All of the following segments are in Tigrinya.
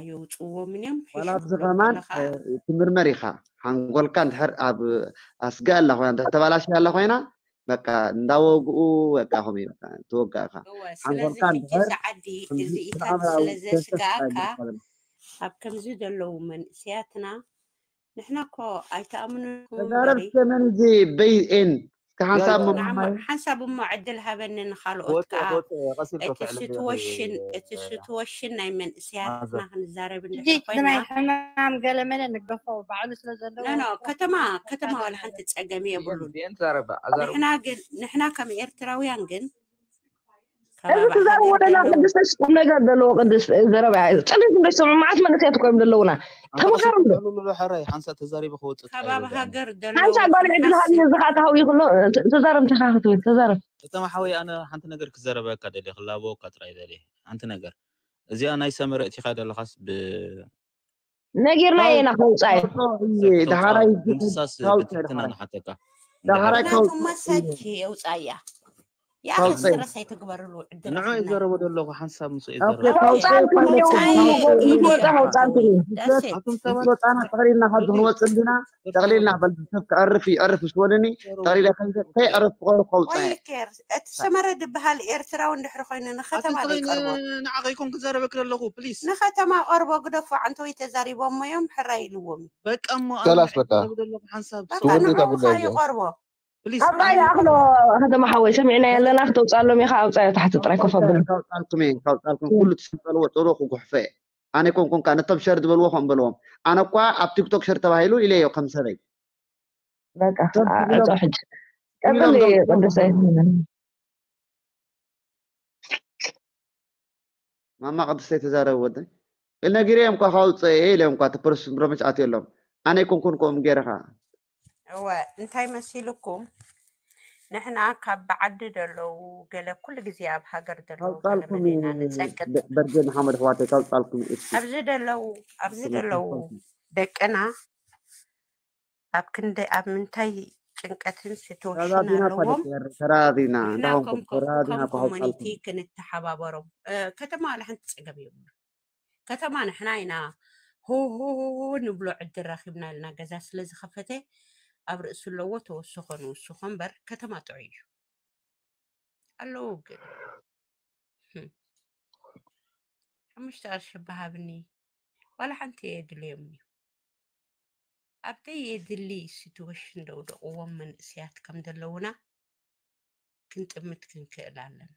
የውፅዎም እዮም። ዋላ ኣብዚ ከማን ትምርመር ኢኻ። ሓንጎልካ እንድሕር ኣብ ኣስጋ ኣላ ኮይና እንድሕር ተባላሽ ኣላ ኮይና በቃ እንዳወግኡ በቃ ከምኡ በቃ ትወጋእካ። ስለዚ ሕጂ እዚ ዓዲ እዚኢታት ስለዘስጋእካ ኣብ ከምዚ ዘለዉ መንእስያትና ንሕና እኮ ኣይተኣምኑን ተዛረብ። ከመን እዚ በይ ኤን እስከ ሓንሳብ ሓንሳብ እሞ ዕድል ሃበኒ ንካልኦት ከዓ እቲ ስትወሽን እቲ ስትወሽን ናይ መንእስያትና ክንዛረብ እንድሕር ኮይና ሕማም ገለመለ ንገፎ ባዕሉ ስለ ዘለዎ ኖ ከተማ ከተማ ዋላ ሓንቲ ፀገም የብሉን። ንሕና ከም ኤርትራውያን ግን እዚ ትዛረብ ወደላ ቅድስተ ቁም ነገር ዘለዎ ቅድስ ዘረባ ጸሊት እንደ ሰሙ ማዓት መንእሰያት ኮይም ዘለውና ተመካሩ እንዶ ሉ ሕራይ ሓንሳብ ተዛሪበ ክወፅእ ከባቢ ሃገር ዘሎ ሓንሳ ጓል ዕድል ሃብ ዝኻ ተሃው ይኽሎ ተዛረብ ተኻ ክትብል ተዛረብ ከተማ ሓወይ ኣነ ሓንቲ ነገር ክዘረበካ ደልየ ክላበወካ ጥራይ ደልየ ሓንቲ ነገር እዚኣ ናይ ሰመረ እቲኻ ደለኻስ ብ ነጊርና ኢና ከውፃእ ዳሃራይ ድምሳስ ክትትና ንሓተካ ዳሃራይ ናቱ መሰኪ የውፃያ ያኸስረስ ኣይትግበርሉ ዕድል ንዑ ይዘረቦ ዘለኹ ሓንሳብ ምስ ወፃ ከውፃልኩም ወፃና ተኽሊልና ካብ ክንወፅእ እንዲና ተኽሊልና በል ሰብ ክዕርፍ ይዕርፍ ስወልኒ ተኽሊለ ከይዕርፍ ክቆርብ ከውፃ ወይኬር እቲ ሰመረ ድበሃል ኤርትራዊ እንድሕሪ ኮይኑ ንከተማ ዘይቀርቦ ንዓኸይኮን ክዘረበክ ዘለኹ ፕሊስ ንከተማ ቀርቦ ግደፎ ዓንተወይ ተዛሪቦሞ እዮም ሕራይ ኢልዎም እዩ በቃ እሞ ከላስ በቃ ዘለኹ ሓንሳብ ክወደይ ካብ ጉዳይ ይቐርቦ ኣብዛ ኢላ ኣኽሎ ከተማ ሓወይ ሰሚዕና ኣለና ክተውፅኣሎም ኢኻ ኣውፃዮ ታሕቲ ጥራይ ኮፍ ኣብሉ ካውፃልኩም እየ ካውፃልኩም ኩሉ ትስልጠልዎ ፅሩ ክጉሕፈ እየ ኣነ ኮንኩን ከዓ ነቶም ሸር ዝበልዎ ከም በልዎም ኣነ እኳ ኣብ ቲክቶክ ሸር ተባሂሉ ኢለዮ ከም ሰበይ በቃ እቶ ሕጂ ቀጥሊ ቅዱሰይ ማማ ቅድስተይ ተዛረብ ወደ ነጊረዮም እኳ ካውፅእ እየ ኢለዮም እኳ ተፐርስ ብረመች ኣትዮ ኣሎም ኣነ ኣይኮንኩን ከምኡ ገይረ ከዓ እወ እንታይ መሲልኩም ንሕና ካብ ብዓዲ ዘለዉ ገለ ኩሉ ግዜ ኣብ ሃገር ዘለዉ ካውፃልኩም ገለመለና ንፀቅጥ በርጌ ንሓመድ ኣሕዋተይ ካውፃልኩም እሺ ኣብዚ ዘለዉ ኣብዚ ዘለዉ ደቅና ኣብ ክንደይ ኣብ ምንታይ ጭንቀትን ሲትዌሽን ተራዲና እኳ ኣለዎም ደቂ ኤረ ተራዲና ንሕና እንዳኹም ከም ተራዲና ከም እኳ ካውፃልኩም ኮሚኒቲ ክንተሓባበሮም እ፣ ከተማ ዋላ ሓንቲ ፀገም የብሉ ከተማ ንሕና ኢና ሆሆሆ ንብሎ ዕድል ረኪብና ኢልና ገዛ ስለ ዝኸፈተ ኣብ ርእሲ ኣለዎ ተወስኾ ንውስኾ እምበር ከተማ ጥዑይ እዩ ኣለዉ ግን ህም። ሓሙሽተ ቅርሺ በሃብኒ ዋላ ሓንቲ የድልዮም እዩ ኣብ ዘየድሊ ሲትዌሽን ደውደቕዎም መንእስያት ከም ዘለውና ክንጥምት ክንክእል ኣለና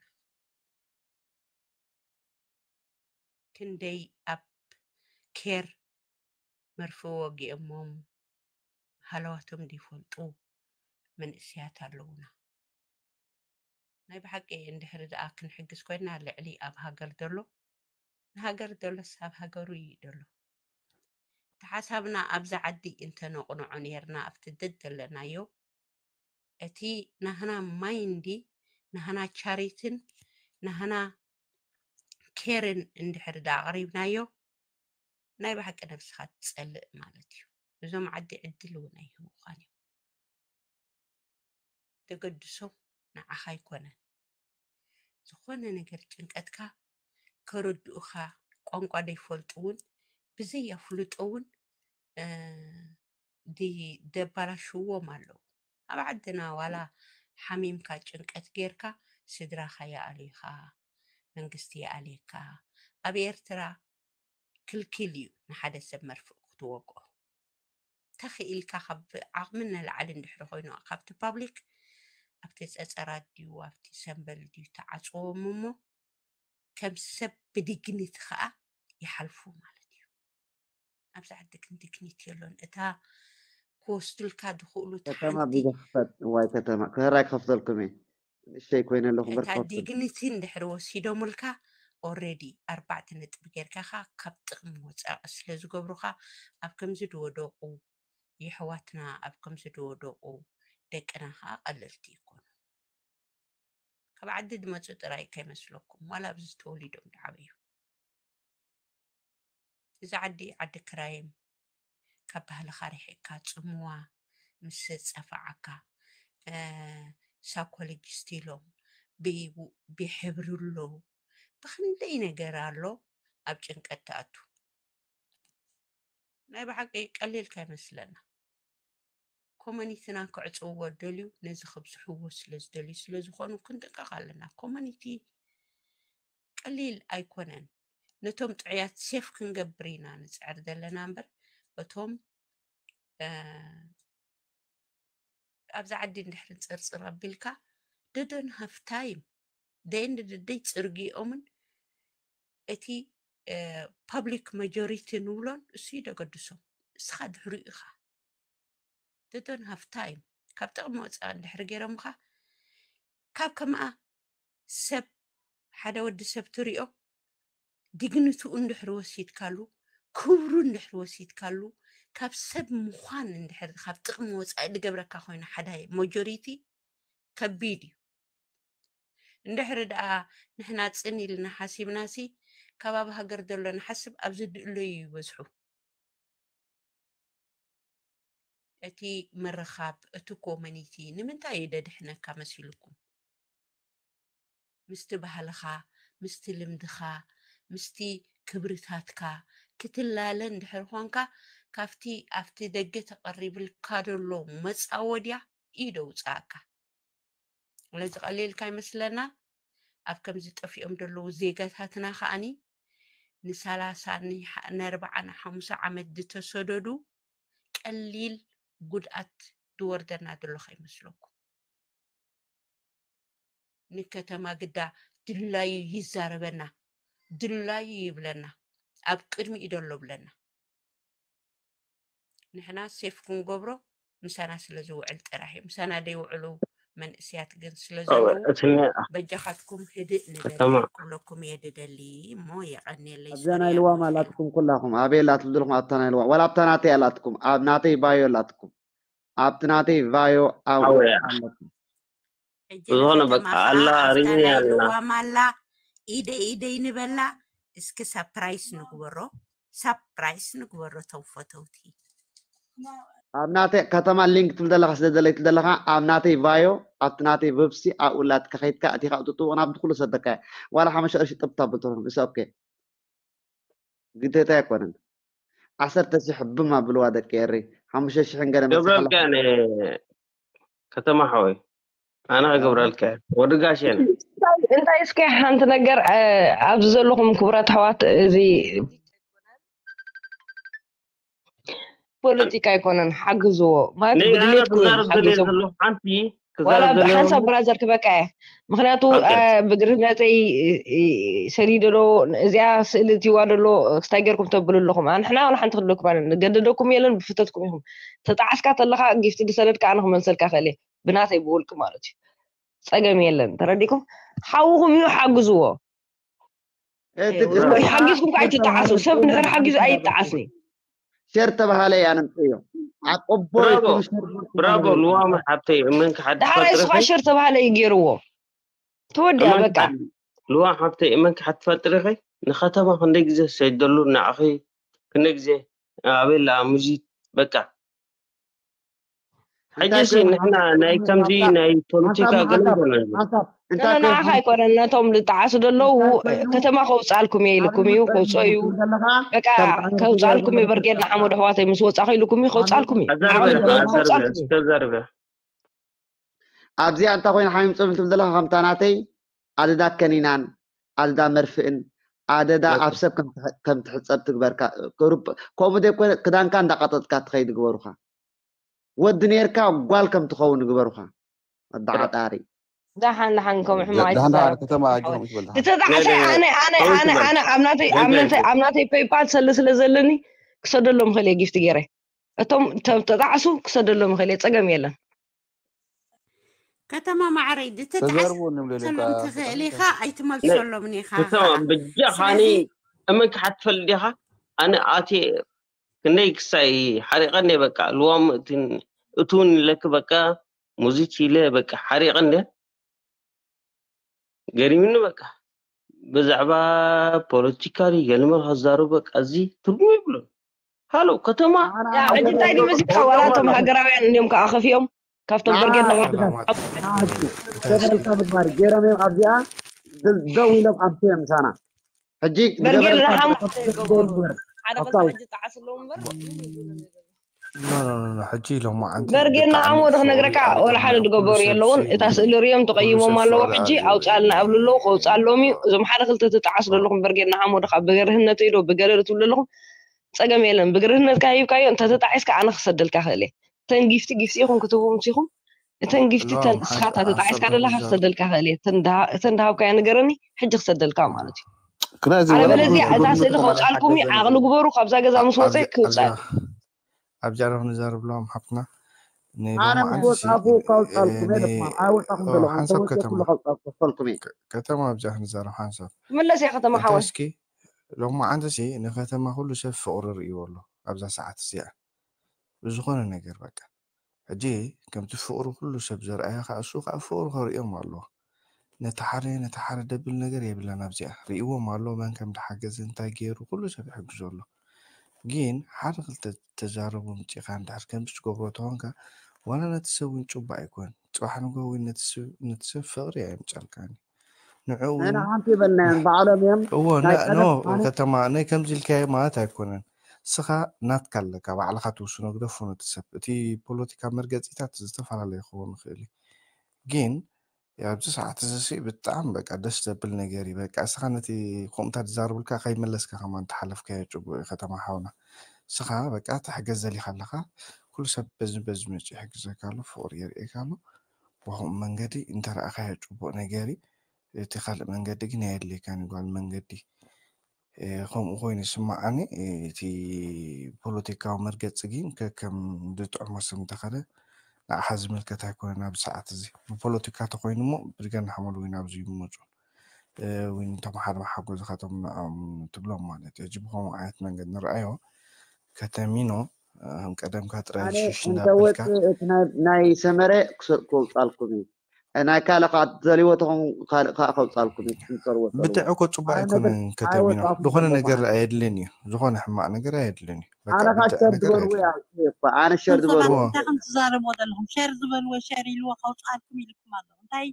ክንደይ ኣብ ኬር መርፍእ ወጊኦሞም ሃለዋቶም ዘይፈልጡ መንእስያት ኣለውና ናይ ብሓቂ እንድሕሪ ደኣ ክንሕግዝ ኮይና ልዕሊ ኣብ ሃገር ዘሎ ንሃገር ዘሎስ ኣብ ሃገሩ እዩ ዘሎ እቲ ሓሳብና ኣብዚ ዓዲ እንተነቕንዖ ነርና ኣብቲ ደድ ዘለናዮ እቲ ናህና ማይንዲ ናህና ቻሪትን ናህና ኬርን እንድሕሪ ደኣ ኣቕሪብናዮ ናይ ብሓቂ ነብስኻ ትጸልእ ማለት እዩ እዞም ዓዲ ዕድል እውን ኣይህቡኻን እዮም ዘገድሶም ንዓኻ ኣይኮነን ዝኾነ ነገር ጭንቀትካ ከረድኡኻ ቋንቋ ዘይፈልጡ እውን ብዘይ ኣፍልጦ እውን ደባላሽዎም ኣለዉ ኣብ ዓድና ዋላ ሓሚምካ ጭንቀት ጌርካ ስድራኻ ይኣልዩኻ መንግስቲ ይኣልየካ ኣብ ኤርትራ ክልኪል እዩ ንሓደ ሰብ መርፍእ ክትወቅኦ ተኽኢልካ ካብ ዓቕሚ ንላዕሊ እንድሕሪ ኮይኑ ካብቲ ፓብሊክ ኣብቲ ፀፀራት ድዩ ኣብቲ ሰንበል ድዩ ተዓፅዎም እሞ ከም ሰብ ብዲግኒቲ ከዓ ይሓልፉ ማለት እዩ ኣብዚ ዓዲ ግን ዲግኒቲ የሎን እታ ክወስዱልካ ዝኽእሉ ከተማ ተሓንቲ ቢዝክፈት ዋይ ከተማ ክህራይ ክኸፍተልኩም እየ ንእሸይ ኮይነ ኣለኹ እታ በርኮት ዲግኒቲ እንድሕር ወሲዶምልካ ኦሬዲ ኣርባዕተ ነጥቢ ጌርካ ካ ካብ ጥቕሚ ወፃኢ ስለ ዝገብሩካ ኣብ ከምዚ ዝወደቑ የሕዋትና ኣብ ከምዚ ዝወደቑ ደቅና ከዓ ቀለልቲ ይኮኑ ካብ ዓዲ ዝመፁ ጥራይ ከይመስለኩም ዋላ ኣብዚ ተወሊዶም ዝዓበዩ እዚ ዓዲ ዓዲ ክራይም ካብ ባህልኻ ርሒቕካ ፅምዋ ምስ ጸፋዓካ ሳይኮሎጂስት ኢሎም ብሕብሪ ኣሎ ብክንደይ ነገር ኣሎ ኣብ ጭንቀት ትኣቱ ናይ ብሓቂ ቀሊል ካይመስለና። ኮመኒቲና ክዕፅውዎ ደልዩ፣ ነዚ ከብዝሕዎ ስለ ዝደልዩ ስለ ዝኾኑ ክንጥንቀቕ ኣለና። ኮመኒቲ ቀሊል ኣይኮነን። ነቶም ጥዑያት ሴፍ ክንገብር ኢና ንፅዕር ዘለና እምበር፣ እቶም ኣብዛ ዓዲ እንድሕር ፅርፅር ኣቢልካ፣ ደደን ሃፍታይም ደይንድድደይ ፅርጊኦምን እቲ ፐብሊክ ማጆሪቲ ንብሎን እሱ ይደገድሶም። እስኻ ድሕሪኡ ኢኻ። ደደን ሃፍታይም ካብ ጥቕሚ ወፃኢ እንድሕር ገይሮምኻ፣ ካብ ከምኣ ሰብ፣ ሓደ ወዲ ሰብ ትሪኦ፣ ዲግኒትኡ እንድሕር ወሲድካሉ፣ ክብሩ እንድሕር ወሲድካሉ፣ ካብ ሰብ ምዃን እንድሕር ካብ ጥቕሚ ወፃኢ ዝገብረካ ኮይኑ፣ ሓደ ማጆሪቲ ከቢድ እዩ። እንድሕሪ ደኣ ንሕና ፅን ኢልና ሓሲብናሲ፣ ከባቢ ሃገር ዘሎ ንሓስብ ኣብዚ ድእለዩ ይበዝሑ። እቲ ምርኻብ፣ እቲ ኮሚኒቲ ንምንታይ እዩ ደድሕነካ መሲልኩም? ምስቲ ባህልኻ፣ ምስቲ ልምድኻ፣ ምስቲ ክብርታትካ ክትላለ እንድሕር ኾንካ፣ ካብቲ ኣብቲ ደገ ተቐሪብልካ ዘሎ መጻወድያ እዩ ደውጻእካ። ስለዚ ቀሊልካ ይመስለና። ኣብ ከምዚ ጠፊኦም ዘለዉ ዜጋታትና ከኣኒ ንሰላሳ ንሓ- ንኣርባዓ ንሓሙሳ ዓመት ዝተሰደዱ ቀሊል ጉድኣት ዝወርደና ዘሎ ከይመስለኩም። ንከተማ ግዳ ድላዩ ይዛረበና፣ ድላዩ ይብለና፣ ኣብ ቅድሚኡ ደሎ ብለና። ንሕና ሴፍ ክንገብሮ ምሳና ስለ ዝውዕል ጥራሕ እዩ። ምሳና ደይውዕሉ መንእስያት ግን ስለ ዘለዉ፣ በጃኻትኩም ህድእ ንበል ክብለኩም እየ ድደሊ እሞ የቐንየለይ። ኣብዛ ናይ ልዋም ኣላትኩም ኩላኹም ኣበይ ኣላ ትብልኩም? ኣብታ ናይ ልዋም ዋላ ኣብታ ናተይ ኣላትኩም፣ ኣብ ናተይ ባዮ ኣላትኩም፣ ኣብቲ ናተይ ባዮ ኣው ኣለኩም። ብዝኾነ በቃ ኣላ ሪኒ ኣላ ልዋም ኣላ። ኢደይ ኢደይ ንበላ። እስኪ ሳፕራይስ ንግበሮ፣ ሳፕራይስ ንግበሮ ተው ፈተውቲ። ኣብ ናተይ ከተማ ሊንክ ትብል ዘለካ ስለ ዘለይ ትብል ዘለካ ኣብ ናተይ ባዮ ኣብቲ ናተይ ቨብሲ ኣብኡ ላትካ ከይድካ እቲካ እጥጥኡ ናብ ድኩሉ ሰደካ ዋላ ሓመሻ ቅርሺ ጥብ ታብል ትኾን እስ ኦኬ ግዴታ ኣይኮነን። ዓሰርተ ሺሕ ብም ኣብልዋ ደቂ ኤሪ ሓሙሽተ ሺሕን ገለ መሲኻ ገብረልካ ኣለኻ። እየ ከተማ ሓወይ ኣነ ክገብረልካ እየ ወዲ ጋሽ እየ እንታይ እስኪ ሓንቲ ነገር እ፣ ኣብዚ ዘለኹም ክቡራት ኣሕዋት እዚ ፖለቲካ ኣይኮነን ሓግዝዎ ማለት ንይ ኣነ ብድሌትኩም እዮም ክዛረብ ደልየ ሓግዞም ዘለኹ ሓንቲ ዋላ ክዛረብ ደልየ ሓንሳብ ዘለኹ ብራዘር ክበቃ እየ ምክንያቱ ኦኬ እ፣ ብግርህነተይ እ፣ እ፣ ሰዲደ ዶ እዚኣ ስእሊ እትይዋ ደሎ ክስታይ ገርኩም ተብሉ ኣለኹም ኣንሕና ዋላ ሓንቲ ክብለኩም ኣነ ንገደደኩም የለን ብፍተትኩም ኢኹም ተጣዓስካ ተለካ ጊፍቲ ድሰደድካ ኣነ ክመልሰልካ ክእል እየ ብናተይ ብውልቂ ማለት እዩ ፀገም የለን ተረዲኩም ሓውኹም እዩ ሓግዝዎ ሓጊዝኩም ከዓ ኣይትጠዓሱ ሰብ እንድሕር ሓጊዙ ኣይጠዓስኒ ሸር ተባሃለ እያ ንምፅዮ ኣቀቦ ብራቮ ይኩን ሸር ብራቮ ልዋም ሓብተይ እመን ክሓድ ዳሕራይ እሱ ትፈጥሪ ኸ ሸር ተባሃለ እዩ ገይርዎ ተወዲኣ እመን በቃ ክሓድ ልዋም ሓብተይ እመን ክሓድ ትፈጥሪ ኸ ንከተማ ክንደይ ግዜ ሰይደሉ ንዓኺ ክንደይ ግዜ ኣበላ ሙዚት በቃ ሕጂ ሲ ንሕና ናይ ከምዚ ናይ ፖለቲካ ገለ ኣይኮነን። ንዓኻ ኣይኮነን ነቶም ዝጠዓሱ ዘለዉ ከተማ ከውፅኣልኩም እየ ኢልኩም እዩ ከውፅኦ እዩ በቃ ከውፅኣልኩም እዩ በርጌድ ንሓመዱ ኣሕዋተይ ምስ ወፃኹ ኢልኩም እዩ ከውፅኣልኩም እዩ ዓወት ዘለዎም ከውፅኣልኩም እዩ ተዛርበ ኣብዚኣ እንታይ ኮይኑ ሓሚም ፅብል ትብል ዘለካ ከምታ ናተይ ኣደዳ ከኒናን ኣደዳ መርፍእን ኣደዳ ኣብ ሰብ ከም ትሕፀብ ትግበርካ ከምኡ ዘይኮነ ክዳንካ እንዳቐጠጥካ ትኸይድ ግበሩካ ወዲ ነርካ ጓል ከም ትኸውን ግበሩካ ኣዳዓጣሪ ዳሓን ዳሓን ከም ሕማይ ዳሓን ዳሓን ከተማ ኣጆኹም ይበል ዳሓን ተጣዓሰ ኣነ ኣነ ኣነ ኣነ ኣብ ናተይ ኣብ ናተይ ኣብ ናተይ ፔይፓል ሰለ ስለ ዘለኒ ክሰደሎም ኸልየ ጊፍት ገይረ እቶም ተጣዕሱ ክሰደሎም ኸልየ ጸገም የለን ከተማ ማዕረይ ድትጣዕሰሎም ትኽእል ኢኻ ኣይትመልሰሎምን ኢኻ ብጃኻኒ እመን ክሓትፈል ዲኻ ኣነ ኣትየ ክንደይ ክሳይ ሓሪቐኒ በቃ ልዋም እቱን ለክ በቃ ሙዚት ኢለ በቃ ሓሪቐኒ ገሪምኒ በቃ ብዛዕባ ፖለቲካ ገለመል ከዛሩ በቃ እዚ ትርጉም ይብሉ ሃሎ ከተማ ሕጂ እንታይ ድዩ ሙዚቃ ዋላ እቶም ሃገራውያን እንዲዮም ከዓ ከፊኦም ካብቶም በርጌድ ተበልካ ምግባር ገይሮም እዮም ኣብዚኣ ደው ኢሎም ኣምስዮም ምሳና ሕጂ በርጌድ ንሓሙስ ሓደ ክልተ ኣታው- ሕጂ ጣዓስ ኣለዎም እምበር ኖ ኖ ኖ ኖ፣ ሕጂ ኢሎም መዓንቲ በርጌና ብጣዕሚ ሓሞድ ክቡር ክነግረካ እዩ። ወላ ሓደ ኩሉ ዝገበሩ ሰብ የለውን። ሲ- እታ ስእሊ ርዮም ኩሉ ተቐይሞም ሰብ ኣለዉ። ፍቕሪ ሕጂ ኣለዎ። ኣውፃልና ኣብሉ ኣለዉ፣ ከውፃሎም እዩ። እዞም ሓደ ክልተ ትጣዓስ ዘለኹም በርጌና ሓሞድ ካብ ብገርህነት ኢዶ ብገረድ ትብሉ ኣለኹም፣ ፀገም የለን። ብገርህነትካ ሂብካዮ እንተ ተጣዒስካ ኣነ ክሰደልካ ክእል እየ። እተን ጊፍቲ ጊፍቲ ኢኹም ክትህቡ ምሲኹም፣ እተን ጊፍቲ ሎ እተን ሓንሳብ እስኻ እታ ተጣዒስካ ሓንሳብ ደለኻ ንዛረብ። ክሰደልካ ክእል እየ። እተን ድሃ- እተን ድሃብካዮ ንገረኒ፣ ሕጂ ክሰደልካ ማለት እዩ። ክናዚ ወላ ኣለበለዚያ ኩሉ እዛ ኩሉ ስእሊ ከተማ ናይ ከውፃልኩም እዩ፣ ሓገዝ ዓቕሊ ግበሩ። ካብዛ ገዛ ምስ ወፀ ኣብዚ ክውፃእ ኣብዚ ኣብዚ ዓረፍ ንዛረብ ለዎም ሓፍትና ኣነ ንሎማዓንቲ ምስ ወፃኹ ከውፃልኩም እየ ን- ደማ ኣይወፃኹም ዘለኹም ሓንሳብ ተወፅየ ከተማ ኩሉ ከውፃልኩም እየ። ከ- ከተማ ኣብዚኣ ክንዛረብ ሓንሳብ ትምለስ እያ ከተማ እንታይ ሓወይ። እስኪ ሎማዓንቲ ሲ ንከተማ ኩሉ ሰብ ፍቕሪ ርእይዎ ኣሎ ኣብዛ ሰዓት እዚኣ ብዝኾነ ነገር በቃ ሕጂ ከምቲ ፍቕሪ ኩሉ ሰብ ዘርኣየ ከዓ እሱ ከዓ ፍቕሪ ከርእዮም ኣለዎ። ነቲ ሓደ ነቲ ሓደ ደብል ነገር የብላን ኣብዚኣ ርእይዎም ኣሎ መን ከም ድሓገዘ እንታይ ገይሩ ኩሉ ሰብ ይሕግዞ ኣሎ። ግን ሓደ ክልተ ተዛረቡ ምፂኻ እንድሕር ከምዚ ትገብሮ ተኾንካ ዋላ ነቲ ሰብ እውን ጭቡቕ ኣይኮን ፅባሕ ንጎ እውን ነቲ ሰብ ፍቕሪ ኣየምፀልካን ንዕኡ ንሕና እውን ሓንቲ ይበልናዮም ባዕሎም እዮም እዎ ናይ ኖ ቀደም ኣነ ከተማ ናይ ከምዚ ኢልካዮ ማለት ኣይኮነን። ስኻ ናትካ ኣለካ ባዕልኻ ትውስኖ ግደፉ ነቲ ሰብ እቲ ፖለቲካ መርገፂታት ዝተፈላለየ ክኸውን ይኽእል እዩ። ግን ኣብዚ ሰዓት እዚ ሲ ብጣዕሚ በቃ ደስ ዘብል ነገር እዩ። በቃ እስኻ ነቲ ከምኡታት ዝዛርቡልካ ከይመለስካ ከማን ተሓለፍካዮ ጭቡቕ እዩ ከተማ ሓውና። እስኻ በቃ ትሕገዝ ዘሊኻ ኣለኻ ኩሉ ሰብ በዚ በዚ መፂኡ ይሕግዘካ ኣሎ ፍቕሪ የርእየካ ኣሎ። ብኸምኡ መንገዲ እንተረኣኻዮ ጭቡቕ ነገር እዩ። እቲ ካልእ መንገዲ ግን ኣየድልየካን እዩ ጓል መንገዲ ከምኡ ኮይኑ ይስምዓኒ። እቲ ፖለቲካዊ መርገፂ ግን ከከም ዝጥዕሞ ሰብ እንተኸደ ንዓኻ ዝምልከት ኣይኮነን። ኣብ ሰዓት እዚ ብፖለቲካ ተኮይኑ እሞ ብርገን ሓመሉ ወይ ናብዚ ይመፁ ወይ ንቶም ሓደ መሓጎዝኻቶም ንዕኦም ትብሎም ማለት እዩ። ሕጂ ብከምኡ ዓይነት መንገዲ ንረኣዮ ከተሚኖ ከም ቀደምካ ጥራይ ኣነ ሽሽ እንተ እንዳበልካ ወፅእ እቲ ናይ- ናይ ሰመረ ክሰ- ከውፃልኩም እዩ። ናይ ካልእ ከዓ ትደልይዎ ተኾን ካልእ ከዓ ከውፃልኩም እዩ ትምፀርዎ ተለዎ ብድዕ እኮ ፅቡቅ ኣነ ነገር ኣይኮነን ከተሚኖ ኣይወፃኹም ዝኾነ ዘለኹ ነገር ኣነ ኣየድልን እዩ። ዝኾነ ሕማቅ ነገር ኣየድልን እዩ። በቃ ኣነ ከዓ ብድዕ ሸር ነገር ዝበልዎ ኣየድልን እየ እኮ ኣነ ሸር እቶም ሰባት ዝበልዎ እዎ እንታይ ከም ትዛረብዎ ዘለኹም ሸር ዝበልዎ ሸር ኢልዎ ከውፅኣልኩም ኢልኩም ኣሎ። እንታይ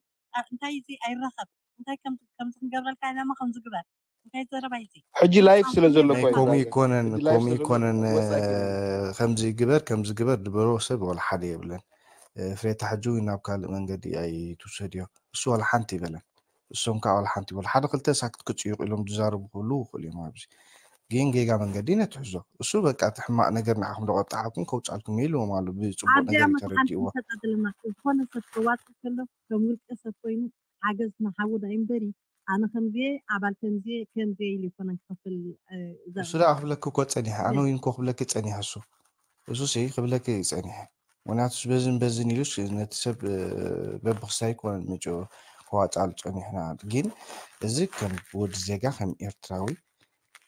እንታይ እዚ ኣይረኸብ እንታይ ከም ከምዚ ክንገብረልካ ኢናማ ከምዚ ግበር እንታይ ዘረባ እዚ ሕጂ ላይፍ ስለ ዘሎ ናይ እኮ እዩ ከምኡ ብራዘር። ይኮነን ሕጂ ላይፍ ከምኡ ስለ ዘሎ ይኮነን ወፃኢ ኣይኮነን። ከምዚ ግበር ከምዚ ግበር ዝበሎ ሰብ ዋላ ሓደ የብለን። ፍሬታ ሕጂ እውን ናብ ካልእ መንገዲ ኣይትውሰድዮ እሱ ዋላ ሓንቲ ይበለን። እሶም ከዓ ዋላ ሓንቲ ይበሉ ሓደ ክልተ ሳክት ክፅይቁ ኢሎም ዝዛረቡ ክህሉ ይኽእሉ እዮም። ኣብዚ ግን ጌጋ መንገዲ ነትሕዞ እሱ በቃ እቲ ሕማቅ ነገር ንዓኹም ደቆጣዓኩም ከውፃልኩም ኢልዎም ኣሎ ብፅቡቅ ኣብዚኣ ነገር መፅሓፍ ተረድእዎ። ንሰጣ ዘለና ዝኾነ ሰብ ከዋፅእ ከሎ ከም ውልቀ ሰብ ኮይኑ ሓገዝ ንሓወዳ እዩ እምበሪ ኣነ ከምዚየ ኣባል ከምዚየ ከምዚየ ኢሉ ይኮነን ክኸፍል እሱ ደኣ ክብለኪ እኮ ፀኒሐ ኣነ እውን እኮ ክብለኪ ፀኒሐ እሱ እሱ ሲ ክብለኪ እዩ ፀኒሐ። ምክንያቱስ በዝን በዝን ኢሉስ ነቲ ሰብ በብክሳይ ኮነ መጭ ከዋፃሉ ፀኒሕና ግን እዚ ከም ወዲ ዜጋ ከም ኤርትራዊ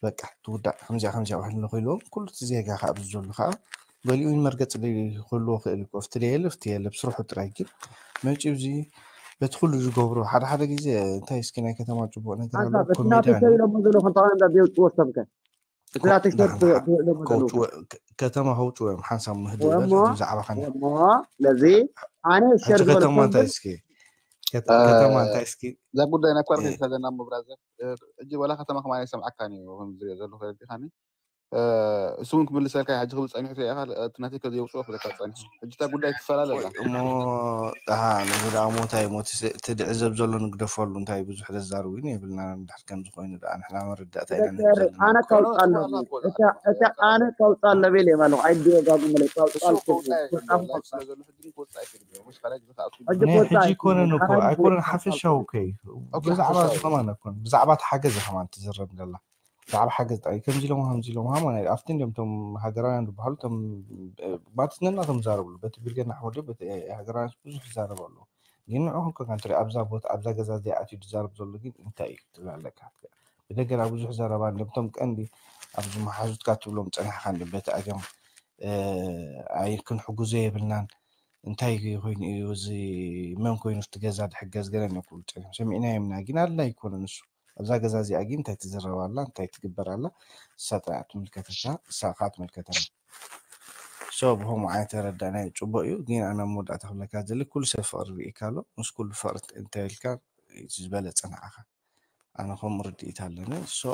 በቃ ትውዳእ ከምዚኣ ከምዚኣ ውሕል ንክኢልዎም ኩሉ እቲ ዜጋ ከዓ ኣብዚ ዘሎ ከዓ ገሊኡ መርገፂ ክህልዎ ክእል እኮ ፍትል የለ ፍትል የለ ብስርሑ ጥራይ ግን መፂኡ እዚ በቲ ኩሉ ዝገብሮ ሓደ ሓደ ግዜ እንታይ እስኪ ናይ ከተማ ፅቡቅ ነገር ኣለዎ ሓንሳብ እቲ ናተይ ኮሜድያን ሰብ ኢሎሞ ዘለኹ እንታይ እንዳ ቢውፅዎ ሰብከ እቲ ናተይ ሰብ ኢሎሞ ዘለኹ ከተማ ከውፅዎ እዮም ሓንሳብ ምህድ ዝበል ወሞ ብዛዕባ ከነ ወሞ ስለዚ ኣነ ሸር ሕጂ ከተማ እንታይ ዝበልኩም እስኪ ከት- ከተማ እንታይ እስኪ እዛ ጉዳይ ናይ ኳረንቲን እ- ዘለና እሞ ብራዘር ሕጂ ወላ ከተማ ከማን ይሰምዓካን እዩ ከም ዝሪኦ ዘለኹ ተረዲኻኒ እሱ እውን ክምልሰልካ ሕጂ ክብል ፀኒሑ ትሪኢኻ እቲ ናተይ ከዘየውፅኦ ክብለካ ፀኒሑ ሕጂ እታ ጉዳይ ትፈላለ ኣላ ወይ እሞ ኣሃ ነዚ ደኣ ሞታይ ሞት ትድዕዘብ ዘሎ ንግደፈሉ እንታይ ብዙሕ ዘዛርብ ግን የብልና እንድሕር ከምዚ ኮይኑ ደኣ ንሕና መረዳእታ ኢና ንህብ ደገር ዘለና ኣነ እኮ ከውፃለኒ እቲ ኣነ ከውፃለኒ ኢለ ማለት ኣይደጋግመለይ እሱ ከውፃልኩም ከውፃእ ከውፃኹ ላይፍ ስለ ከውፃ ዘሎ ሕጂ ከውፃእ ይፈልግ ምሽ ካልኣይ ግዜ ከኣቱ ሕጂ ናይ ከውፃ ሕጂ ይኮነን እኮ ካልኣይ ግዜ ኣይኮነን ሓፈሻዊ ከውፃልኩም እኮ እዩ ኦኬ ብዛዕባ ሓፈሻዊ እዚ ከማን ኣይኮን ብዛዕባ እቲ ሓገዝ ከማን ትዝረብ ዘላ ብዛዕባ ሓገዝ ጥራይ ከምዚ ኢሎም ከምዚ ኢሎም ሃማ ናይ ኣብቲ እንዲም እቶም ሃገራውያን ዝበሃሉ እቶም ማለት ነናቶም ዝዛረብሉ በቲ ብርጌና ሓወዲ በቲ ሃገራውያን ብዙሕ ይዛረብ ኣለዉ ግን ንዕኹም ከ ንትሪኦ ኣብዛ ቦታ ኣብዛ ገዛ እዚኣ ኣትዩ ዝዛረብ ዘሎ ግን እንታይ እዩ ክትብል ኣለካ ብደገና ብዙሕ ዘረባ እንዲም እቶም ቀንዲ ኣብዚ መሓዙትካ ትብሎም ፀኒሕካ እንዲ በቲ ኣገም ኣይ ክንሕግዞ የብልናን እንታይ ኮይኑ እዩ እዚ መን ኮይኑ እቲ ገዛ ዝሕገዝ ገለ ክብሉ ፀኒሖም ሰሚዕናዮም ኢና ግን ኣድላይ ኣይኮነን እሱ ኣብዛ ገዛ እዚኣ ግን እንታይ ትዝረብ ኣላ እንታይ ትግበር ኣላ ንሳ ጥራይ እያ ትምልከተካ ንሳ ከዓ ትምልከተና so ብከምኡ ዓይነት ተረዳእናዮ ፅቡቅ እዩ ግን ኣነ ኣብ መወዳእታ ክብለካ ዝደሊ ኩሉ ሰብ ፍቅሪ ርኢካ ኣሎ ምስ ኩሉ ፍቅሪ እንተበልካ ዝበለፀ ንዓኻ ኣነ ከም ርድኢት ኣለኒ። So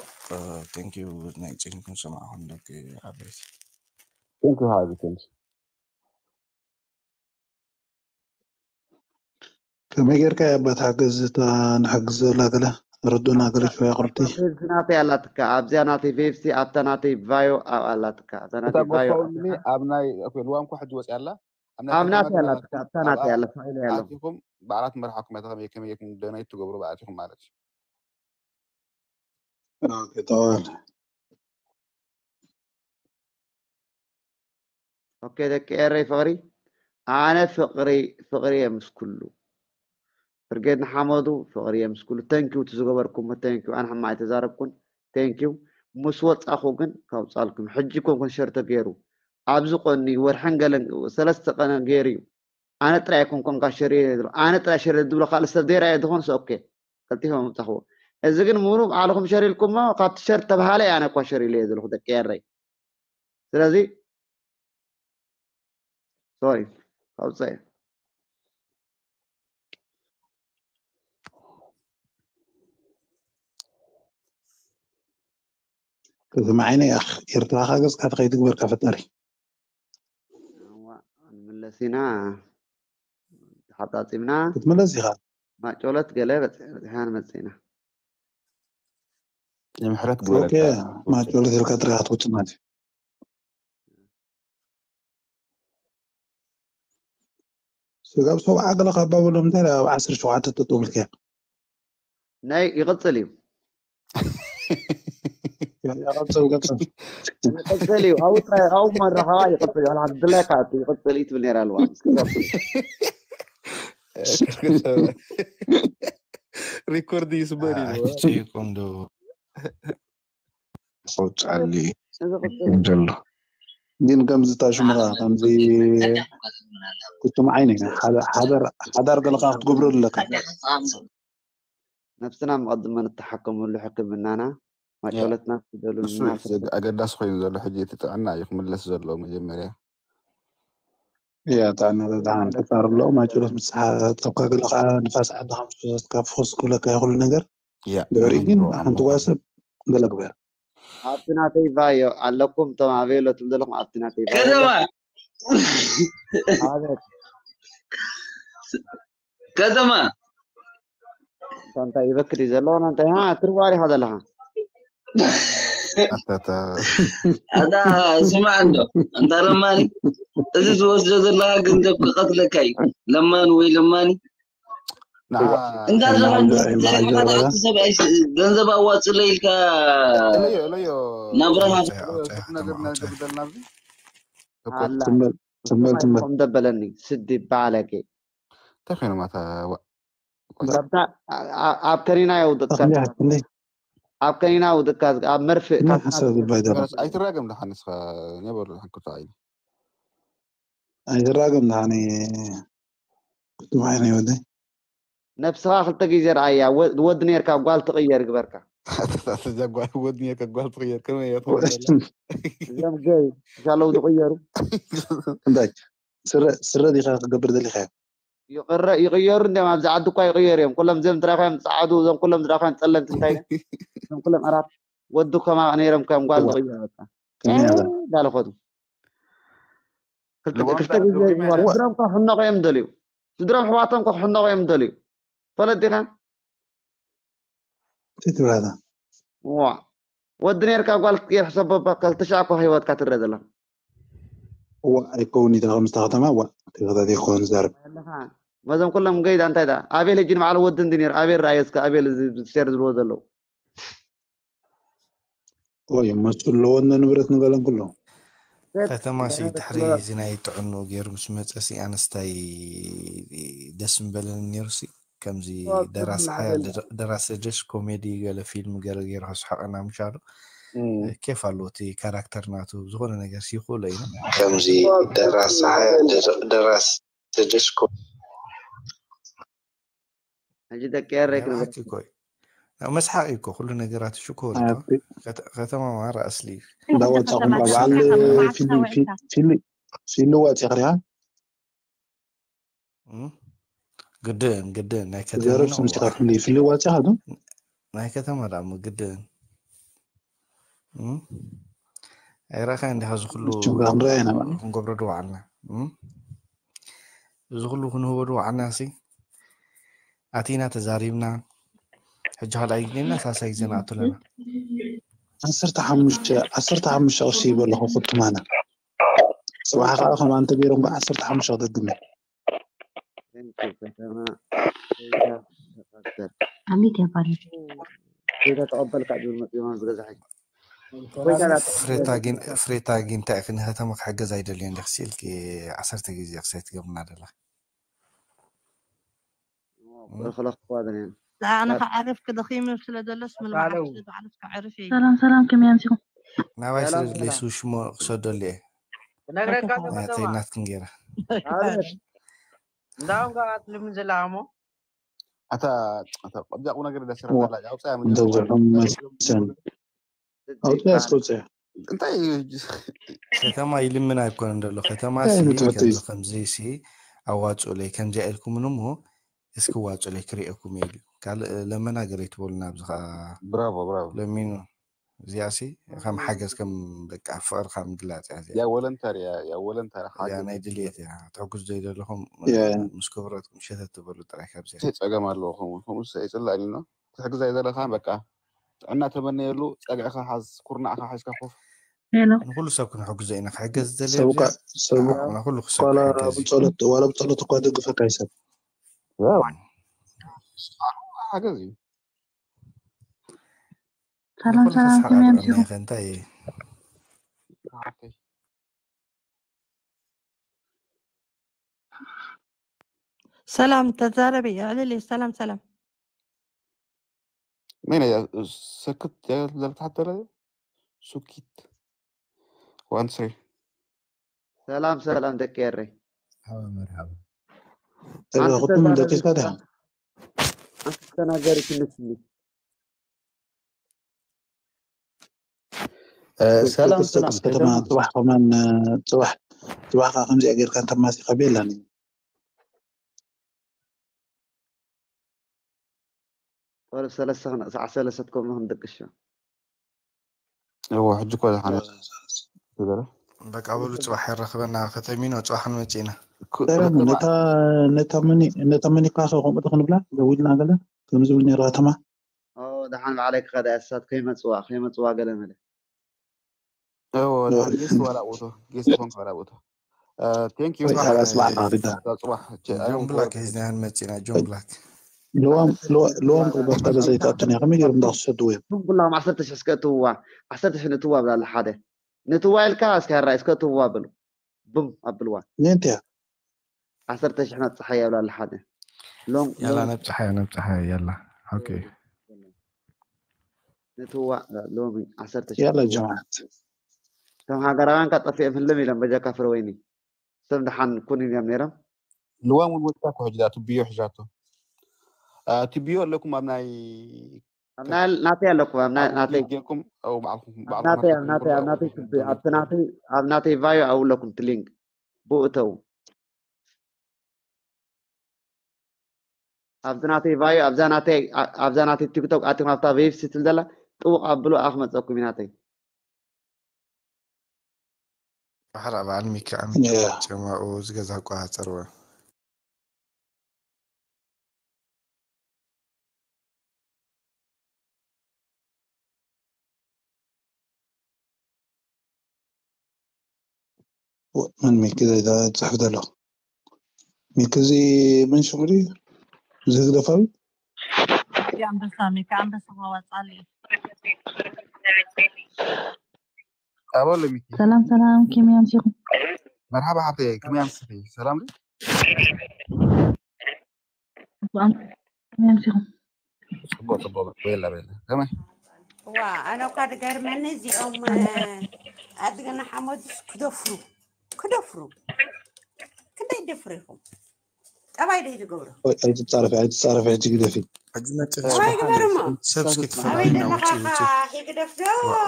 thank you ናይ ጭንኩም ሰማዕኹም ደቂ ዓበይቲ። Thank you ሓወይ፣ thank you። ከመይ ጌርካ እያ ኣባት ሓገዝ እታ ንሕግዝ ዘላ ገለ ረዱና ገለ ሽወያ ቅርብቲ ፌብሲ ናተይ ኣላትካ ኣብዚኣ ናተይ ፌብሲ ኣብታ ናተይ ቫዮ ኣብ ኣላትካ ኣብታ እታ ናተይ ቫዮ ጎፋውንድሚ ኣብ ናይ ልዋም እኳ ሕጂ ወፂኣ ኣላ። ኣብ ናይ ኣብ ከተማ ናተይ ገለ ኣላትካ ናትኩም ኣብታ ናተይ ኣብኣ ኣላ ፋይለ ያለው ኣቲኹም ባዕላት መርሓኩም እያ ከመይ ከመይ ጌርኩም ደናይ ትገብሩ ብኣቲኹም ማለት እዩ። ኦኬ፣ ተዋል ኦኬ ደቂ ኤረይ ፍቕሪ ኣነ ፍቕሪ ፍቕሪ እየ ምስ ኩሉ ብርጌድ ንሓመዱ ፍቕሪ እየ ምስ ኩሉ ተንኪው እቲ ዝገበርኩሞ ተንኪው ኣነ ሕማቕ ኣይተዛረብኩን ተንኪው ምስ ወፃኹ ግን ካውፃልኩም ሕጂ ኮንኩን ሸር ተገይሩ ኣብዚ ቆኒ ወርሕን ገለን ሰለስተ ቀነ ገይሩ እዩ ኣነ ጥራይ ኣይኮንኩን ካ ሸር እየ ዝብሎ ኣነ ጥራይ ሸር ዝብሎ ካልእ ሰብ ዘይረኣየ ዝኾንስ ኦኬ ቀልጢፎም ምፃኽዎ እዚ ግን ምሩ ባዕልኹም ሸር ኢልኩሞ ካብቲ ሸር ተባሃለ ኣነ እኳ ሸር ኢለ እየ ዘለኹ ደቂ ኤረይ ስለዚ ሶሪ ካውፀ ከተማ ዓይነ ያኽ ኤርትራ ካገዝካ ተኸይትግበርካ ፈጣሪ እዋ፣ ንምለስ ኢና ተሓጣፂምና ክትምለስ ኢኻ ማጮለት ገለ በፂ- በፂሕና ንመፅእ ኢና ንምሕረት ኦኬ ግበረካ። ማጮለት ኢልካ ጥራይ ክትውፅእ ማለት እዩ ስጋብ ሰብዓ ገለ ካብ ባበሎም እንታይ ደኣ ኣብ ዓሰርተ ሸውዓተ ጠጠው ኢልካ ናይ ይቕፅል እዩ ቀፅል ቀፅል ይቕፅል እዩ ኣብኡ ጥራይ ኣብኡ መራኸባ ይቕፅል እዩ ሓላ ድላይካ ኣቱ ይቕፅል እዩ ትብል ነይራ ኣለዋ ሪኮርድ ይስበር እዩ ኣይጭይቁም ዶ ኣውፅኣሉ እዚ ቅፅል እዩ ዘሎ ግን ከምዚ ታሽሙራ ከምዚ ክቱም ዓይኒ ሓዳር ገለካ ክትገብረሉ ኣለካ ነብስና መቐድመ ንተሓከመሉ ሕክምናና ማጨለትና ትደሉ እሱ እዩ እቲ ኣገዳሲ ኮይኑ ዘሎ ሕጂ እቲ ጥዕና እዩ ክምለስ ዘሎ መጀመርያ እያ ጥዕና ደድሓን ፈጣሪ ኣሎ ማጨሎት ምስ ሓተካ ገለ ከዓ ንፋስ ዓዲ ካብ ፍኹስ ክብለካ ይኽእሉ ነገር ያ ድሕሪ ግን ነግሮ ሓንቲ ኣለኹ ጓሰብ ገለ ግበር ኣብቲ ናተይ ቫዮ ኣለኩም እቶም ኣበይ ኣሎ ትብሉ ዘለኹም ኣብቲ ናተይ ቫዮ ከተማ ኣቤት ከተማ እንታይ ይበክድ እዩ ዘለዎ እንታይ ሃ ትርዋር ኢኻ ዘለኻ ኣታታ ኣታ ስማዕ እንዶ ኣንታ ለማኒ እዚ ዝወስዶ ዘለካ ገንዘብ ክቐትለካ እዩ ለማኒ ወይ ለማኒ ንዓ እንዳ ከማን ዘመን ዳዒ መዓጀር ተሪፋታ በላ እቲ ሰብ ኣይስ- ገንዘብ ኣዋፅሎ ኢልካ እለዮ እለዮ ናብራሃ ኣውፅያ እለዮ ኣውፅያ ቁም ነገር ከተማ ኣውፅያ እናገብደልና ኣብዚ እኮ ኣላ ትምል ትምል ትምል ከም ደበለኒ ስዲ ባለጌ እንታይ ኮይኖም ኣታ ዋ- ካብታ ኣ- ኣ- ኣብ ከኒና የውድቅካ ኣኽሊ ዝገብር ሓትንደይ ኣብ ከኒና ውድቅካ ዝግ- ኣብ መርፍእ እና ካብ ሓሳብ ዝባይ ደራ በረስ ኣይትራገም ደሓን ንስኻ ነበሩ ደሓን ክርታ ዓይኒ ኣይትራገም ደሓን ክትማይ ናይ ወደይ ነብስኻ ክልተ ግዜ ረኣያ ወ- ወዲ ነርካ ጓል ትቕየር ግበርካ እዛ ጓል ወዲ ነርካ ጓል ትቕየር ከመይ እያ ትኸውን ዘላ እዞም ገይ ሻለው ዝቕየሩ እንታይ ስረ ስረ ዲኻ ክገብር ደሊኻ ይቕረ ይቕየሩ እንዲም ኣብዚ ዓዲ እኳ ይቕየሩ እዮም ኩሎም እዚኦም ዝረኣኻዮም ፃዓዱ እዞም ኩሎም ዝረኣኻዮም ፀለምቲ እንታይ እዮም? እዞም ኩሎም ኣራት ወዲ ከማ ነይሮም ከም ጓል እዋ ዝቕየሩ በቃ ከመይ ኣላ እንዳለ ኸዱ ክልተ ልቦም ክልተ ዳር ግዜ ዶኪመንት ይዋል እዋ ስድሮም ከ ክሕነቑ እዮም ደልዩ ስድሮም ኣሕዋቶም ከ ክሕነቑ እዮም ደልዩ ፈለጥ ዲኻ እንታይ ትብላታ ዋ ወዲ ነርካ ጓል ክትገይር ሕሰቦ እባ ክልተ ሻዕ እኮ ህይወትካ ትረአ ዘለኻ እዋ ኣይከውን ኢታ ከምዝታ ከተማ እዋ ተኸታቲ ክኸውን ዝዛረብ ኣለኻ መዞም ኩሎም ገይዳ እንታይ ዳ ኣቤል ሕጂ ንባዕሉ ወዲ እንዲ ነይሩ ኣቤል ረኣዮ እስከ ኣቤል እዚ ሸር ዝብልዎ ዘለዉ ወይ መፁ ኣለዎ እነ ንብረት ንገለን ኩሎ ከተማ ሲ ድሕሪ እዚ ናይ ጥዕንኡ ገይሩ ምስ መፀ ሲ ኣነስታይ ደስ ምበለኒ ነይሩ ሲ ከምዚ ደራሲ ሓያል ደራሲ ደሽ ኮሜዲ ገለ ፊልም ገለ ገይሩ ከስሓቀና ምሻሉ ኬፍ ኣለዎ እቲ ካራክተር ናቱ ዝኾነ ነገር ሲ ይኽእሎ ኢና ከምዚ ደራሲ ሓያል ደራሲ ደሽ ሕጂ ደቂ ኤረይ ክንብል መስሓቂ እኮ እዩ። ያው መስሓቂ እኮ ኩሉ ነገራት ሽኮር እኮ። ከተ- ከተማ ማራ ኣስሊ እዩ። እንዳወፃኹም ካብ በዓል ፊሊ ፊ- ፊሊ ፊሊ ዋፂ ክሪሃ እም? ግድን ግድን ናይ ከተማ ዘረብ ነው። ስምስካ ፊሊ ፊሊ ዋፂ ካዱ ናይ ከተማ ደኣ እሞ ግድን። እም? ኣይረኣኻን እንዲኻ እዚ ኩሉ ችግር ክንርኢ ኢና ማለት ክንገብሮ ድወዓልና። እም? እዚ ኩሉ ክንህቦ ድወዓልና ሲ ኣቲና ተዛሪብና። ሕጂ ካልኣይ ግዜና ሳልሳይ ግዜ ንኣቱ ኣለና። ዓሰርተ ሓሙሽተ ዓሰርተ ሓሙሽተ ቅርሺ ይበለኹ ኩትማና። ጽባሕ ከዓ ከም ኣንተ ገይሮም ከዓ ዓሰርተ ሓሙሽተ ክደግም እየ። Thank you ከተማ ሸይታ ተቐበል ኣሚት ያባል ሸይታ ተቐበል ካብ ዝብል መፂኦም ዝገዛሐ ኮይታ ዳ ፍሬታ ግን ፍሬታ ግን እንታይ ኢኺ ንከተማ ክሕገዝ ኣይደልዮን ዲኺ ኢልኪ ዓሰርተ ግዜ ክሳይ ትገብርና ደላ። ክለኽዋ ደንያን ኣነ ከዕርፍ ክደኺም ስለ ዘሎስ ምልባዓት ኣካለው ስለ ዝዓርፍ ከዕርፍ እየ ሰላም ሰላም፣ ከመይ ኣምሲኹም? ናባይ ስለ ሰላም ድለይ ሰላም ሱ ሽሞ ክሰደሉ እየ። ክነግረካ ዶ ኣይከፋ ከተማ ናተይ ናትክን ገይረ። ኣቤት እንዳውም ጋር ኣትልምን ዘላ እሞ ኣታ ኣታ ኣብዛ ቁም ነገር ደስራ ዋ ታላ ያውጻ ምን እንተብዝሖም ቁም መሰን ኣውፅያ እስከ ውፅያ እንታይ እዩ ከተማ ይልምን ኣይኮነን ደሎ። ከተማ እንታይ ሲ ዓይነት ትምህርቲ እዩ ከምዚ ከምዚ ሲ ኣዋፅኡለይ ከምዚኣ ኢልኩምን እሞ እስኪ ዋፁለይ ክርእየኩም እየ ኢሉ። ካልእ ለመና ገለ ኣይትበሉና። ኣብዚ ከዓ ብራቮ ብራቮ ለሚኑ እዚኣ ሲ ከም ሓገዝ ከም በቃ ፍቕርካ ምግላፅ እያ እዚኣ። ያ ወለንታሪ ያ ያ ወለንታሪ እዚኣ ሓገዝ ናይ ድልየት እያ። ትሕግዙ ዘይደለኹም የ- ምስ ክብረትኩም ሸተት ትበሉ ጥራይ ካብዚኣ። እንታይ ጸገም ኣለዎ ከምኡ ከምኡ ስ ኣይጽላእን ኢልና ክትሕግዝ ኣይደለኻን በቃ ጥዕና ተመነየሉ ጸግዕኻ ሓዝ ኩርናዕኻ ሓዝካ ኮፍ ሄሎ ንኩሉ ሰብ ክንሕግዞ ኢና። ክሕገዝ ዝደልየ ሰብ ኣብዚኣ ካ- ሰብ ንኩሉ ሰብ ዋላ ክሕገዝ እዩ። ብጸሎት ዋላ ብጸሎት እኳ ደግፈካ ይሰብ ያው ሓገዝ እዩ ሰላም ንኩሉ ሰላም፣ ክስሓቕ ከመይ ኣድዕም ኣምሲኹም? ኢኸ እንታይ ሓቀይ ሰላም ተዛረቢ ኣዕልሊ። ሰላም ሰላም። መን እያ ሰክት ዘልተሓተለ ሱኪት ዋንሰይ ሰላም ሰላም ደቂ ኤረይ ሓባ መርሓባ እዛ ሓንቲ ክጥም ተዛረቢ ደቂስካ ዲኻ ሓንቲ ተናገሪ ትንሽ ትንሽ እ፣ ሰላም ሰላም ከተማ ከይተምስ ጽባሕ ከማን ጽባሕ ጽባሕ ከዓ ከምዚኣ ጌርካ እንተማሲኻ ቤላኒ ቆልብ ሰለስተ ክነ ሰዓ ሰለስተ ከምኡ ክንድቅሽ እዎ ሕጂ እኮ ዝሓነ ገለ በቃ በሉ ጽባሕ የራኽበና። ከተሚኖ ጽባሕ ንመጽእ ኢና። ሰላም ነታ ነታ መኒ ነታ መኒካ ከ ከምኡ ዶ ክንብላ ደዊልና ገለ ከም ዝብል ነይሩ ከተማ ደሓን ባዕለይ ክኸዳ እያ እሳት ከይመፅዋ ከይመፅዋ ገለ መለ እዎ እዎ። ድሓን ጌስት ዋላ ቦቶ ጌስት ኾንክ ዋላ ቦቶ ቴንክ ዩ ወይ ጽባሕ ካላ ጽባሕ ራኺዳ ጽባሕ ጆን ብላክ ሒዝና ክንመጽእ ኢና። ጆን ብላክ ልዋም ልዋ- ልዋም ቅርበት ካለ ዘይተኣቱን እያ ከመይ ገይሮም እንዳክሰድዎ እዮም ብላም ዓሰርተ ሽሕ እስከ እትውዋ ዓሰርተ ሽሕ ንትዋ ብላለ ሓደ ንትዋ ኢልካ እስከ ራ እስከ እትውዋ በሉ ብም ኣብልዋ ነንትያ ዓሰርተ ሽሕ ነብፅሓ እያ ብላለ ሓደ ሎም ያላ ሎም ነብጽሓዮ ነብጽሓዮ ያላ ኦኬ ንትዋ ሎሚ ዓሰርተ ሽሕ ያላ ንትዋ ጀማዓት ከም ሃገራውያን ካብ ጠፊኦም ህልም ኢሎም በጃካ ፍረ ወይኒ ሰብ ደሓን ኩን እዮም ነይሮም ልዋም እውን ወጥታ እኮ ሕጂ ትብዮ ሒዛቶ ትብዮ ኣለኩም ኣብ ናይ ኣብ ናይ ናተይ ኣለኩም ኣብ ናይ- ኣብ ናተይ ጌርኩም ኣብ ባዕልኩም ኣብ ናተይ ኣብ ናተይ ኣብ ናተይ ትብ ኣብቲ ናተይ ኣብ ናተይ ቫዮ ኣብለኩም እቲ ሊንክ ብኡ እተው ኣብቲ ናተይ ቫዮ ኣብዛ ናተይ ኣብዛ ናተይ ቲክቶክ ኣቲኹም ኣብታ ቬብ ስትል ዘላ ጥውቕ ኣብሉ ኣክመፀኩም እዩ ናተይ ባሕራ በዓል ሚኪ ዓሚ ያ ጨማኡ ዝገዛ ኣቆጻጽርዎ መን ሚኪ ዘይ- ዝፅሕፍ ዘሎ ሚኪ እዚ መን ሽሙ ድዩ እዚ ህግደፋዊ ሚኪ ኣንበሳ ሚኪ ኣንበሳ ማዋፃሊ ኣበሎ ሚኪ ሰላም ሰላም፣ ከመይ ኣምሲኹም? መርሓባ ሓፍተይ ከመይ ኣምስኺ ሰላም ድዩ ጽቡቕ ኣም- ከመይ ኣምሲኹም? ጽቡቅ ጽቡቅ ቤላ ቤላ ከመይ ዋ ኣነ እኳ ዝገርመኒ እዚኦም ኣድግና ሓመዱስ ክደፍሩ ክደፍሩ ክንደይ ደፍሩ ኢኹም ጠባይ ደይ ዝገብሩ ኣይትፃረፊ ኣይትፃረፊ ሕጂ ግደፊ ሕጂ መፅእ ጠባይ ግበርሞ ሰብ እስኪ ኣበይ ትፈላለዩና ደለኻ ውፅእ ውፅእ ሂግደፍዶ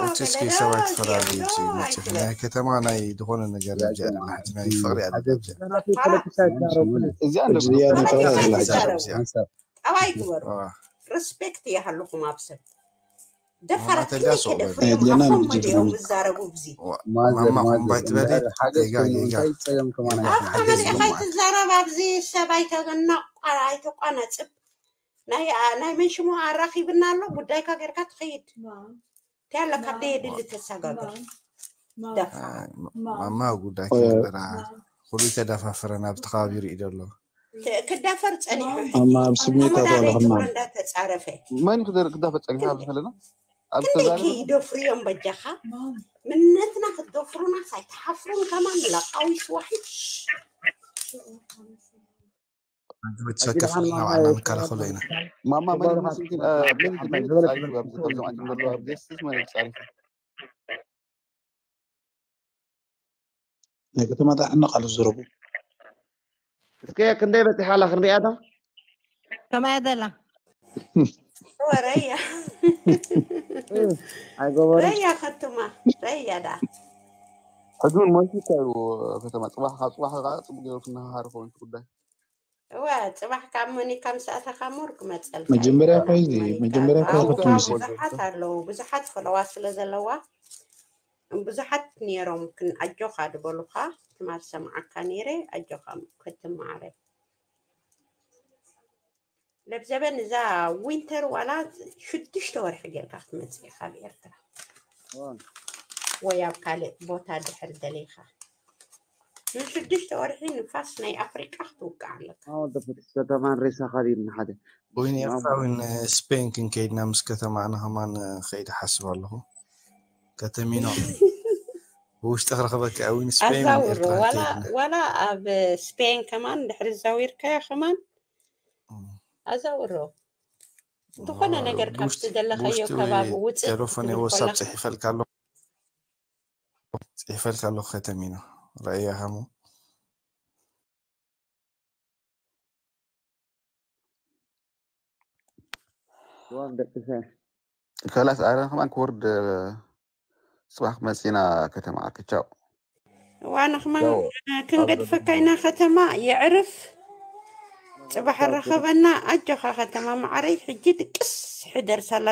ውፅእ እስኪ ገለዶ ሰባት እዚኦም ትፈላለዩ ዶ ውፅእ መፅእ ኣይትበል ናይ ከተማ ናይ ዝኾነ ነገር ኣብዚኣ ደላ ሕጂ ናይ ፍቕሪ ኣለ ኣብዚኣ ናተይ ፖለቲካ ይዛረቡ እዚኣ ሕጂ እያ ናይ ፍቕሪ ኣላ ሕጂ ጠባይ ግበሩ ሪስፔክት ይሃልኹም ኣብ ሰብ። ደፋራት ማማ ተጋሶ ከደፍርዮም በል። ኣፎም መሊኦም ዝዛረቡ ብዚ። ማዘር፣ ማማ ማዘር፣ እምባይ ትበሊ? እንድሕር ሓገዝ ጌጋ፣ ኮይኑ ጌጋ። እንታይ ጸገም ከማን ጌጋ፣ ኣይኮነን። ኣፍካ ሓገዝ መሊእኻ ማማ። ኣይትዛረብ ኣብዚ ሰብ ኣይተገናቕ-፣ ኣይተቋናጽብ። ናይ፣ ናይ መን ሽሙ ኣራኺብና ኣሎ፣ ጉዳይካ ጌርካ ትኸይድ። እንታይ ኣለካ ደየድሊ ተሳጋግር። ደፋር። ማማ ጉዳይ ከይነበራ ኩሉ ተዳፋፈረ ናብ ተኻቢሩ እዩ ዘሎ። ክዳፈር ጸኒሑ። ማማ ኣብ ስሜት ኣቶ ኣለኽማ። እንዳተጻረፈ። መን ክደር-፣ ክዳፈር ጸኒሑ ኣብዚ ከለና? ኣብ ክንደይ ተዛረበ? ከይደፍርዮም በጃኻ? ምነትና ክትደፍሩና ሳይትሓፍሩን ከማን ለቃዊ ስዋሒ። ኣጆ፣ ተሰከፍ ኣጆ፣ ኢና ማማ፣ ባዕልና ንከላኸሎ ኢና። ማማ መን ክቡር ይመስል ግን፣ እ፣ መን ክቡር ክብል ዝበለ ጻሪፉ ኣብዚ ከምዞም ኣንቱም ዘለዋ ኣብ ጌስትስ መን ጻሪፉ? ናይ ከተማ ጣዕና ቃል ዝረቡ። እስከ ክንደይ በጺሓ ኣላ ክንሪኣ ዶ? ከማይ ደላ? ወረያ። ኣይገበሩን። ረያ ከተማ፣ ረያ ዳ። ሕጂ እውን ሞይቱ እኮ እዩ ከተማ። ጽባሕ፣ ካብ ጽባሕ ከዓ ጽቡቅ ገይሩ ክነሃሃር ክኸውን እቲ ጉዳይ። እወ፣ ጽባሕ ካብ ሞኒካ ምስ ኣተኻ ሞር ክመጸልካ እዩ። መጀመርያ እኮ እዚ፣ መጀመርያ እኮ ኣው፣ ክትምስል። ብዙሓት ኣለዉ፣ ብዙሓት ፈለዋ ስለ ዘለዋ፣ ብዙሓት ነይሮም ክን-፣ ኣጆኻ ዝበሉኻ፣ ትማል ሰምዓካ ነይረ፣ ኣጆኻ ክትመዓረ። ለብዘበን እዛ ዊንተር ዋላ ሽዱሽተ ወርሒ ጌርካ ክትመጽእ ኢኻ ኣብ ኤርትራ። እዋ። ወይ ኣብ ካልእ ቦታ ድሕር ደሊኻ። ንሽዱሽተ ወርሒ ንፋስ ናይ ኣፍሪቃ ክትውቃዕ ኣለካ። ኣዎ፣ ደፈት ከተማን ሬሳ ካሊድ ንሓደ። ወይን ማማ። ኤርትራዊን ስፔን ክንከይድና ምስ ከተማና ከማን ከይድ ሓስብ ኣለኹ። ከተሚኖ። ብውሽጢ ክረኽበካ እውን ስፔን ኣዛውሮ፣ ኤርትራ ዋላ፣ ከይድና። ዋላ ኣብ ስፔን ከማን ድሕሪ ዛዊርካዮ ከማን እም። ኣዛውሮ። ዝኾነ ዋ፣ ነገር ካብቲ ብውሽጢ፣ ዘለኻዮ ብውሽጢ ከባቢ ውፅእ ቴሌፎን ክትብል ወሳብ ከለኻ። ጽሒፈልካ ኣለኹ። ጽሒፈልካ ኣለኹ ከተሚኖ። ረእያ ሃሙ። ዋን ደቂ ሰ-፣ ከላስ ኣረ ከማን ክወርድ ጽባሕ ክመጽእ ኢና ከተማ ዓርኪ። ቻው። ዋና ከማን ቻው። ክንገድፈካ ኢና ከተማ የዕርፍ። ጽባሕ ቻው። ረኸበና። ኣጆኻ ከተማ መዓረይ። ሕጂ ድቅስ ሕደር ሳላ